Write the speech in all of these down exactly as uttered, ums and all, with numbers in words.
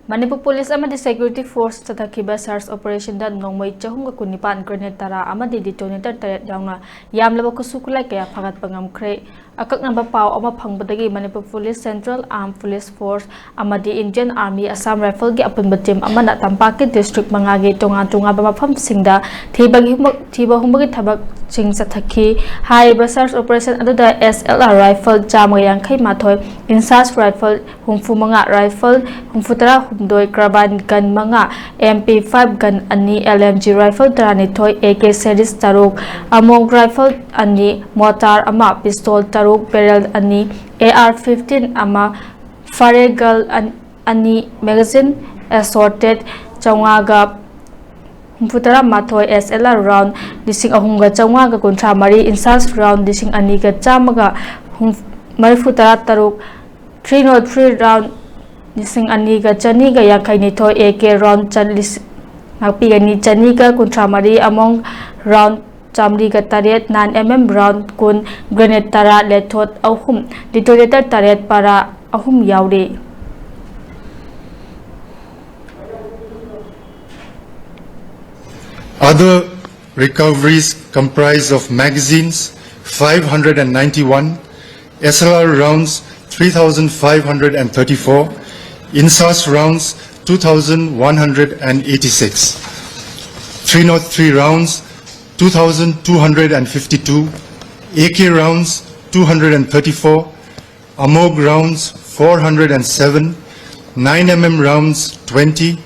Manipur police ꯑꯃꯗꯤ security force ꯆꯠꯊꯈꯤꯕ search ꯑꯣꯄꯔꯦꯁꯟꯗ ꯅꯣꯡꯃꯩ ꯆꯍꯨꯝꯒ ꯀꯨꯟꯅꯤꯄꯥꯟ, ꯒ꯭ꯔꯦꯅꯦꯗ ꯇꯔꯥ ꯑꯃꯗꯤ ꯗꯤꯇꯣꯅꯦꯇꯔ ꯇꯔꯦꯠ ꯌꯥꯎꯅ ꯌꯥꯝꯂꯕ ꯈꯨꯠꯁꯨ ꯈꯨꯠꯂꯥꯏ ꯀꯌꯥ ꯐꯥꯒꯠꯄ ꯉꯝꯈ꯭ꯔꯦ꯫ ꯑꯀꯛꯅꯕ ꯄꯥꯎ ꯑꯃ ꯐꯪꯕꯗꯒꯤ Manipur police, central armed police force ꯑꯃꯗꯤ ꯏꯟꯗꯤꯌꯟ ꯑꯥꯔꯃꯤ ꯑꯁꯥꯝ ꯔꯥꯏꯐꯜꯒꯤ ꯑꯄꯨꯟꯕ ꯇꯤꯝ ꯑꯃꯅ ꯇꯝꯄꯥꯛꯀꯤ ꯗꯤꯁꯇ꯭ꯔꯤꯛ ꯃꯉꯥꯒꯤ ꯇꯣꯉꯥꯟ ꯇꯣꯉꯥꯟꯕ ꯃꯐꯝꯁꯤꯡꯗ ꯊꯤꯕꯒꯤ ꯍꯨꯝꯕ-, ꯊꯤꯕ ꯍꯨꯝꯕꯒꯤ ꯊꯕꯛꯁꯤꯡ ꯆꯠꯊꯈꯤ꯫ ꯍꯥꯏꯔꯤꯕ ꯁꯔꯆ ꯑꯣꯄꯔꯦꯁꯟ ꯑꯗꯨꯗ ꯑꯦꯁ ꯑꯦꯜ ꯑꯥꯔ ꯔꯥꯏꯐꯜ ꯆꯥꯝꯃꯒ ꯌꯥꯡꯈꯩ ꯃꯥꯊꯣꯏ, ꯏꯟꯁꯥꯁ ꯔꯥꯏꯐꯜ ꯍꯨꯝꯐꯨ ꯃꯉꯥ, ꯔꯥꯏꯐꯜ ꯍꯨꯝꯐꯨ ꯇꯔꯥ ꯍꯨꯝꯗꯣꯏ, ꯀꯥꯔꯕꯥꯏꯟ ꯒꯟ ꯃꯉꯥ, ꯑꯦꯝ ꯄꯤ ꯐꯥꯏꯚ ꯒꯟ ꯑꯅꯤ, ꯑꯦꯜ ꯑꯦꯝ ꯖꯤ ꯔꯥꯏꯐꯜ ꯇꯔꯥꯅꯤꯊꯣꯏ, ꯑꯦ ꯀꯦ ꯁꯦꯔꯤꯁ ꯇꯔꯨꯛ, ꯑꯃꯣꯛ ꯔꯥꯏꯐꯜ ꯑꯅꯤ, ꯃꯣꯔꯇꯥꯔ ꯑꯃ, ꯄꯤꯁꯇꯣꯜ ꯇꯔꯨꯛ, ꯕꯦꯔꯦꯜ ꯑꯅꯤ, ꯑꯦ ꯑꯥꯔ ꯐꯤꯐꯇꯤꯟ ꯑꯃ, ꯐꯥꯌꯔ ꯒꯟ ꯑꯅꯤ, ꯃꯦꯒꯥꯖꯤꯟ ꯑꯦꯁꯣꯔꯇꯦꯗ ꯆꯥꯝꯃꯉꯥꯒ ꯍꯨꯝꯐꯨꯇꯔꯥ ꯃꯥꯊꯣꯏ, ꯑꯦꯁ ꯑꯦꯜ ꯑꯥꯔ ꯔꯥꯎꯟ ꯂꯤꯁꯤꯡ ꯑꯍꯨꯝꯒ ꯆꯥꯝꯃꯉꯥꯒ ꯀꯨꯟꯊ꯭ꯔꯥ ꯃꯔꯤ, ꯏꯟꯁꯥꯁ ꯔꯥꯎꯟ ꯂꯤꯁꯤꯡ ꯑꯅꯤꯒ ꯆꯥꯝꯃꯒ ꯃꯔꯤꯐꯨ ꯇꯔꯥ ꯇꯔꯨꯛ, ꯊ꯭ꯔꯤ ꯅꯣꯠ ꯊ꯭ꯔꯤ ꯔꯥꯎꯟ ꯂꯤꯁꯤꯡ ꯑꯅꯤꯒ ꯆꯅꯤꯒ ꯌꯥꯡꯈꯩ ꯅꯤꯊꯣꯏ, ꯑꯦ ꯀꯦ ꯔꯥꯎꯟ ꯆ-, ꯂꯤꯁ-, ꯉꯥꯛꯄꯤꯒꯅꯤ, ꯆꯅꯤꯒ ꯀꯨꯟꯊ꯭ꯔꯥ ꯃꯔꯤ, ꯑꯃꯣꯡ ꯔꯥꯎꯟ ꯆꯥꯃꯔꯤꯒ ꯇꯔꯦꯠ, ꯅꯥꯏꯟ ꯑꯦꯝ ꯑꯦꯝ ꯔꯥꯎꯟ ꯀꯨꯟ, ꯒ꯭ꯔꯦꯅꯦꯗ ꯇꯔꯥ, ꯂꯦꯊꯣꯠ ꯑꯍꯨꯝ, ꯗꯤꯇꯣꯅꯦꯇꯔ ꯇꯔꯦꯠ, ꯄꯥꯔꯥ ꯑꯍꯨꯝ ꯌꯥꯎꯔꯤ꯫ Other recoveries comprise of magazines, five hundred and ninety-one, S L R rounds, three thousand five hundred and thirty-four, INSAS rounds, two thousand one hundred and eighty-six, three oh three rounds, two thousand two hundred and fifty-two, A K rounds, two hundred and thirty-four, AMOG rounds, four hundred and seven, nine M M rounds, twenty,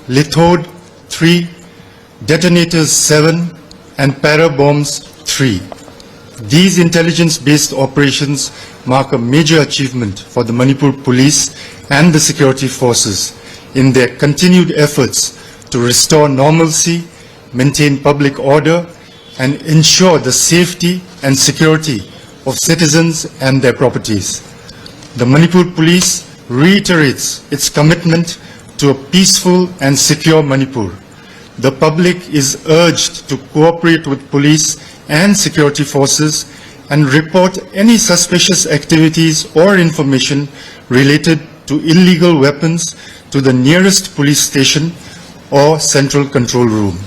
Lithod, three, detonators, seven, and para bombs, three. These intelligence-based operations mark a major achievement for the Manipur Police and the security forces in their continued efforts to restore normalcy, maintain public order, and ensure the safety and security of citizens and their properties. The Manipur Police reiterates its commitment to a peaceful and secure Manipur. The public is urged to cooperate with police and security forces and report any suspicious activities or information related to illegal weapons to the nearest police station or central control room.